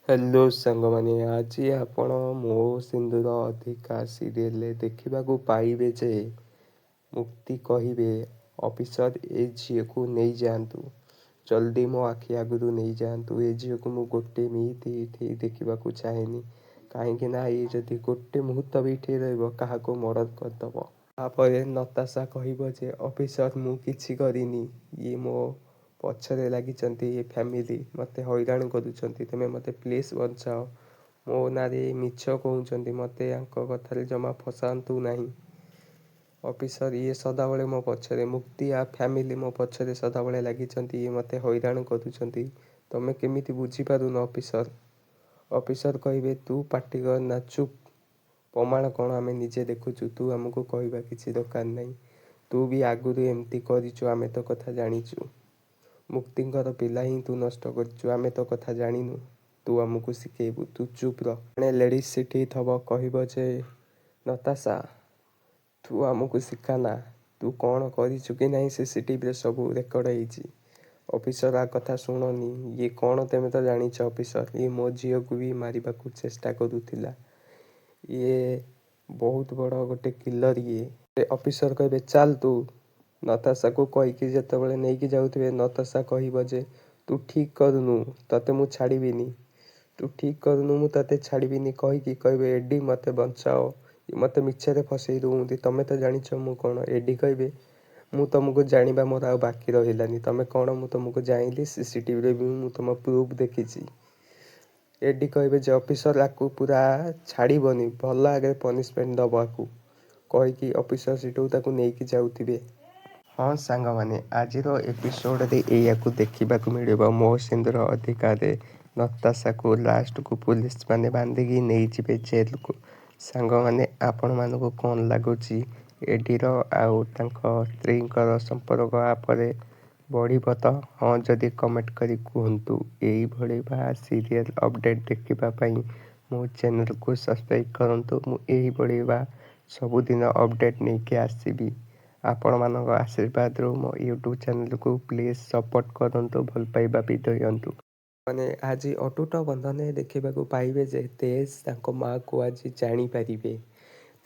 Hello ସାଙ୍ଗମାନେ, ଆଜି ଆପଣ ମୋ ସିନ୍ଦୁର ଅଧିକା ସିରିଏଲରେ ଦେଖିବାକୁ ପାଇବେ ଯେ ମୁକ୍ତି କହିବେ, ଅଫିସର ଏ ଝିଅକୁ ନେଇଯାଆନ୍ତୁ, ଜଲ୍ଦି ମୋ ଆଖି ଆଗରୁ ନେଇଯାଆନ୍ତୁ। ଏ ଝିଅକୁ ମୁଁ ଗୋଟେ ମିନିଟ୍ ଏଇଠି ଦେଖିବାକୁ ଚାହେଁନି, କାହିଁକି ନା ଇଏ ଯଦି ଗୋଟେ ମୁହୂର୍ତ୍ତ ବି ଏଠି ରହିବ କାହାକୁ ମର୍ଡ଼ର କରିଦେବ। ତାପରେ ନତାଶା କହିବ ଯେ ଅଫିସର, ମୁଁ କିଛି କରିନି, ଇଏ ମୋ ପଛରେ ଲାଗିଛନ୍ତି, ଏ ଫ୍ୟାମିଲି ମୋତେ ହଇରାଣ କରୁଛନ୍ତି, ତୁମେ ମୋତେ ପ୍ଲିଜ୍ ବଞ୍ଚାଅ, ମୋ ନାଁରେ ମିଛ କହୁଛନ୍ତି, ମୋତେ ୟାଙ୍କ କଥାରେ ଜମା ଫସାନ୍ତୁ ନାହିଁ ଅଫିସର, ଇଏ ସଦାବେଳେ ମୋ ପଛରେ, ମୁକ୍ତି ଆ ଫ୍ୟାମିଲି ମୋ ପଛରେ ସଦାବେଳେ ଲାଗିଛନ୍ତି, ଇଏ ମୋତେ ହଇରାଣ କରୁଛନ୍ତି, ତୁମେ କେମିତି ବୁଝିପାରୁନ ଅଫିସର। ଅଫିସର କହିବେ, ତୁ ପାଟି କରନା, ଚୁପ୍, ପ୍ରମାଣ କ'ଣ ଆମେ ନିଜେ ଦେଖୁଛୁ, ତୁ ଆମକୁ କହିବା କିଛି ଦରକାର ନାହିଁ, ତୁ ବି ଆଗରୁ ଏମିତି କରିଛୁ, ଆମେ ତୋ କଥା ଜାଣିଛୁ, ମୁକ୍ତିଙ୍କର ପିଲା ହିଁ ତୁ ନଷ୍ଟ କରିଛୁ, ଆମେ ତୋ କଥା ଜାଣିନୁ, ତୁ ଆମକୁ ଶିଖେଇବୁ, ତୁ ଚୁପ୍ ରହ। ଜଣେ ଲେଡ଼ିଜ୍ ସେଠି ଥବ, କହିବ ଯେ ନତାଶା, ତୁ ଆମକୁ ଶିଖାନା, ତୁ କ'ଣ କରିଛୁ କି ନାହିଁ ସିସିଟିଭିରେ ସବୁ ରେକର୍ଡ଼ ହେଇଛି। ଅଫିସର ଆ କଥା ଶୁଣନି, ଇଏ କ'ଣ ତୁମେ ତ ଜାଣିଛ ଅଫିସର, ଇଏ ମୋ ଝିଅକୁ ବି ମାରିବାକୁ ଚେଷ୍ଟା କରୁଥିଲା, ଇଏ ବହୁତ ବଡ଼ ଗୋଟେ କିଲର ଇଏ। ଅଫିସର କହିବେ ଚାଲ ତୁ। ନତାଶାକୁ କହିକି ଯେତେବେଳେ ନେଇକି ଯାଉଥିବେ, ନତାଶା କହିବ ଯେ ତୁ ଠିକ୍ କରୁନୁ, ତତେ ମୁଁ ଛାଡ଼ିବିନି, ତୁ ଠିକ୍ କରୁନୁ, ମୁଁ ତତେ ଛାଡ଼ିବିନି କହିକି କହିବେ, ଏଡି ମୋତେ ବଞ୍ଚାଅ, ମୋତେ ମିଛରେ ଫସେଇ ଦେଉଛନ୍ତି, ତୁମେ ତ ଜାଣିଛ ମୁଁ କ'ଣ। ଏଡି କହିବେ, ମୁଁ ତୁମକୁ ଜାଣିବା ମୋର ଆଉ ବାକି ରହିଲାନି, ତୁମେ କ'ଣ ମୁଁ ତୁମକୁ ଜାଣିଲି, ସିସିଟିଭିରେ ବି ମୁଁ ତୁମ ପ୍ରୁଫ୍ ଦେଖିଛି। ଏଡି କହିବେ ଯେ ଅଫିସର ଆକୁ ପୁରା ଛାଡ଼ିବନି, ଭଲ ଆଗରେ ପନିସମେଣ୍ଟ ଦେବ ଆକୁ, କହିକି ଅଫିସର ସେଠୁ ତାକୁ ନେଇକି ଯାଉଥିବେ। ହଁ ସାଙ୍ଗମାନେ, ଆଜିର ଏପିସୋଡ଼ରେ ଏଇଆକୁ ଦେଖିବାକୁ ମିଳିବ। ମୋ ସିନ୍ଦୁର ଅଧିକାରେ ନତାଶାକୁ ଲାଷ୍ଟକୁ ପୁଲିସ ମାନେ ବାନ୍ଧିକି ନେଇଯିବେ ଜେଲକୁ। ସାଙ୍ଗମାନେ, ଆପଣମାନଙ୍କୁ କ'ଣ ଲାଗୁଛି, ଏଡିର ଆଉ ତାଙ୍କ ସ୍ତ୍ରୀଙ୍କର ସମ୍ପର୍କ ପରେ ବଢ଼ିବ ତ? ହଁ ଯଦି କମେଣ୍ଟ କରି କୁହନ୍ତୁ। ଏଇଭଳି ବା ସିରିଏଲ୍ ଅପଡ଼େଟ୍ ଦେଖିବା ପାଇଁ ମୋ ଚ୍ୟାନେଲକୁ ସବସ୍କ୍ରାଇବ୍ କରନ୍ତୁ। ମୁଁ ଏଇଭଳି ବା ସବୁଦିନ ଅପଡ଼େଟ୍ ନେଇକି ଆସିବି। ଆପଣମାନଙ୍କ ଆଶୀର୍ବାଦରୁ ମୋ ୟୁଟ୍ୟୁବ୍ ଚ୍ୟାନେଲକୁ ପ୍ଲିଜ୍ ସପୋର୍ଟ କରନ୍ତୁ, ଭଲ ପାଇବା ବି ଦିଅନ୍ତୁ। ମାନେ ଆଜି ଅଟୁଟ ବନ୍ଧନରେ ଦେଖିବାକୁ ପାଇବେ ଯେ ତେଜ ତାଙ୍କ ମାଆକୁ ଆଜି ଜାଣିପାରିବେ,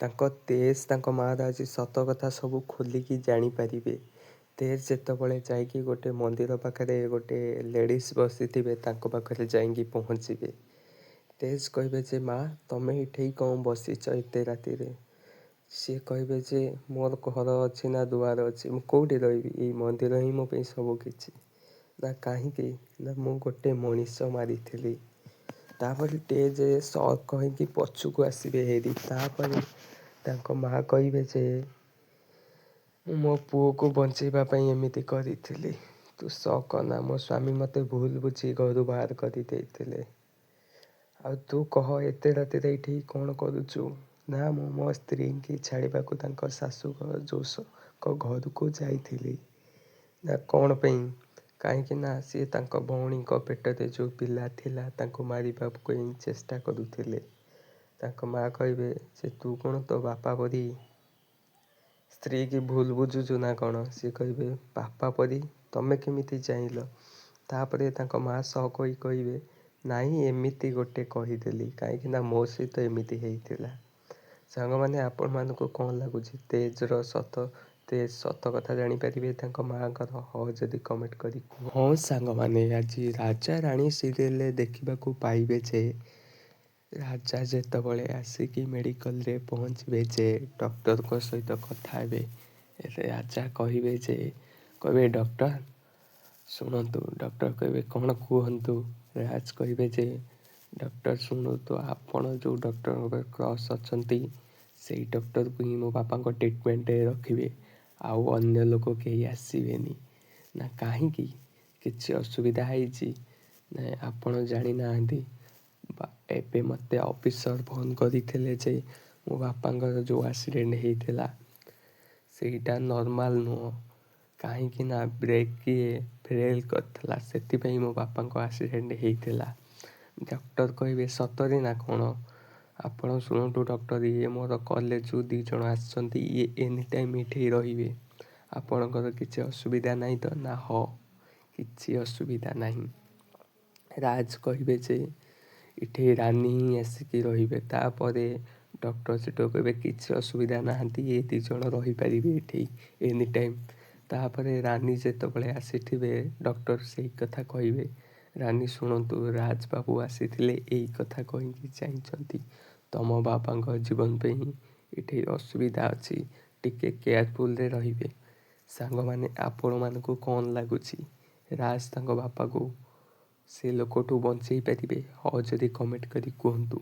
ତାଙ୍କ ତେଜ ତାଙ୍କ ମାଆର ଆଜି ସତ କଥା ସବୁ ଖୋଲିକି ଜାଣିପାରିବେ। ତେଜ ଯେତେବେଳେ ଯାଇକି ଗୋଟେ ମନ୍ଦିର ପାଖରେ ଗୋଟେ ଲେଡ଼ିଜ୍ ବସିଥିବେ, ତାଙ୍କ ପାଖରେ ଯାଇକି ପହଞ୍ଚିବେ। ତେଜ କହିବେ ଯେ ମା, ତମେ ଏଠି କ'ଣ ବସିଛ ଏତେ ରାତିରେ? ସିଏ କହିବେ ଯେ ମୋର ଘର ଅଛି ନା ଦୁଆର ଅଛି, ମୁଁ କେଉଁଠି ରହିବି, ଏଇ ମନ୍ଦିର ହିଁ ମୋ ପାଇଁ ସବୁ କିଛି। ନା କାହିଁକି? ନା ମୁଁ ଗୋଟେ ମଣିଷ ମାରିଥିଲି। ତାପରେ ତେଜ ସକ୍ ହେଇକି ପଛକୁ ଆସିବେ ହେରି। ତାପରେ ତାଙ୍କ ମା କହିବେ ଯେ ମୁଁ ମୋ ପୁଅକୁ ବଞ୍ଚେଇବା ପାଇଁ ଏମିତି କରିଥିଲି, ତୁ ସକ୍ ନା, ମୋ ସ୍ୱାମୀ ମୋତେ ଭୁଲ ବୁଝି ଘରୁ ବାହାର କରିଦେଇଥିଲେ। ଆଉ ତୁ କହ, ଏତେ ରାତିରେ ଏଇଠି କ'ଣ କରୁଛୁ? ନା ମୁଁ ମୋ ସ୍ତ୍ରୀଙ୍କି ଛାଡ଼ିବାକୁ ତାଙ୍କ ଶାଶୁଙ୍କ ଯୋଉଙ୍କ ଘରକୁ ଯାଇଥିଲି। ନା କ'ଣ ପାଇଁ? କାହିଁକି ନା ସିଏ ତାଙ୍କ ଭଉଣୀଙ୍କ ପେଟରେ ଯେଉଁ ପିଲା ଥିଲା ତାଙ୍କୁ ମାରିବାକୁ ପାଇଁ ଚେଷ୍ଟା କରୁଥିଲେ। ତାଙ୍କ ମା କହିବେ ଯେ ତୁ କ'ଣ ତୋ ବାପା ପରି ସ୍ତ୍ରୀକି ଭୁଲ ବୁଝୁଛୁ ନା କ'ଣ? ସିଏ କହିବେ, ବାପା ପରି ତମେ କେମିତି ଜାଣିଲ? ତାପରେ ତାଙ୍କ ମା ସକ୍ ହୋଇ କହିବେ, ନାଇଁ ଏମିତି ଗୋଟେ କହିଦେଲି, କାହିଁକି ନା ମୋ ସହିତ ଏମିତି ହେଇଥିଲା। ସାଙ୍ଗମାନେ, ଆପଣମାନଙ୍କୁ କ'ଣ ଲାଗୁଛି, ତେଜର ସତ, ତେଜ ସତ କଥା ଜାଣିପାରିବେ ତାଙ୍କ ମାଆଙ୍କର? ହଁ ଯଦି କମେଣ୍ଟ କରି କୁହ। ହଁ ସାଙ୍ଗମାନେ, ଆଜି ରାଜା ରାଣୀ ସିରିଏଲରେ ଦେଖିବାକୁ ପାଇବେ ଯେ ରାଜା ଯେତେବେଳେ ଆସିକି ମେଡ଼ିକାଲରେ ପହଞ୍ଚିବେ, ଯେ ଡକ୍ଟରଙ୍କ ସହିତ କଥା ହେବେ। ରାଜା କହିବେ ଯେ, କହିବେ ଡକ୍ଟର ଶୁଣନ୍ତୁ। ଡକ୍ଟର କହିବେ କ'ଣ କୁହନ୍ତୁ। ରାଜ କହିବେ ଯେ ଡକ୍ଟର ଶୁଣନ୍ତୁ, ଆପଣ ଯେଉଁ ଡକ୍ଟରଙ୍କ କ୍ରସ୍ ଅଛନ୍ତି ସେଇ ଡକ୍ଟରକୁ ହିଁ ମୋ ବାପାଙ୍କ ଟ୍ରିଟମେଣ୍ଟରେ ରଖିବେ, ଆଉ ଅନ୍ୟ ଲୋକ କେହି ଆସିବେନି। ନା କାହିଁକି, କିଛି ଅସୁବିଧା ହେଇଛି? ନାଇଁ ଆପଣ ଜାଣିନାହାନ୍ତି, ଏବେ ମୋତେ ଅଫିସର ଫୋନ୍ କରିଥିଲେ ଯେ ମୋ ବାପାଙ୍କର ଯେଉଁ ଆକ୍ସିଡେଣ୍ଟ ହେଇଥିଲା ସେଇଟା ନର୍ମାଲ ନୁହଁ, କାହିଁକି ନା ବ୍ରେକ୍ କିଏ ଫେଲ୍ କରିଥିଲା, ସେଥିପାଇଁ ମୋ ବାପାଙ୍କ ଆକ୍ସିଡେଣ୍ଟ ହେଇଥିଲା। ଡକ୍ଟର କହିବେ ସତରେ ନା କ'ଣ? ଆପଣ ଶୁଣନ୍ତୁ ଡକ୍ଟର, ଇଏ ମୋର କଲେଜରୁ 2 ଜଣ ଆସିଛନ୍ତି, ଇଏ ଏନି ଟାଇମ୍ ଏଠି ରହିବେ, ଆପଣଙ୍କର କିଛି ଅସୁବିଧା ନାହିଁ ତ? ନା ହଁ, କିଛି ଅସୁବିଧା ନାହିଁ। ରାଜ କହିବେ ଯେ ଏଠି ରାନୀ ହିଁ ଆସିକି ରହିବେ। ତାପରେ ଡକ୍ଟର ସେଠୁ କହିବେ କିଛି ଅସୁବିଧା ନାହାନ୍ତି, ଏ 2 ଜଣ ରହିପାରିବେ ଏଠି ଏନି ଟାଇମ୍। ତାପରେ ରାନୀ ଯେତେବେଳେ ଆସିଥିବେ ଡକ୍ଟର ସେଇ କଥା କହିବେ, ରାନୀ ଶୁଣନ୍ତୁ, ରାଜବାବୁ ଆସିଥିଲେ, ଏଇ କଥା କହିକି ଯାଇଛନ୍ତି, ତମ ବାବାଙ୍କ ଜୀବନ ପାଇଁ ଏଠି ଅସୁବିଧା ଅଛି, ଟିକେ କେୟାରଫୁଲରେ ରହିବେ। ସାଙ୍ଗମାନେ, ଆପଣମାନଙ୍କୁ କ'ଣ ଲାଗୁଛି, ରାଜ ତାଙ୍କ ବାପାକୁ ସେ ଲୋକଠୁ ବଞ୍ଚେଇ ପାରିବେ? ହଉ ଯଦି କମେଣ୍ଟ କରି କୁହନ୍ତୁ।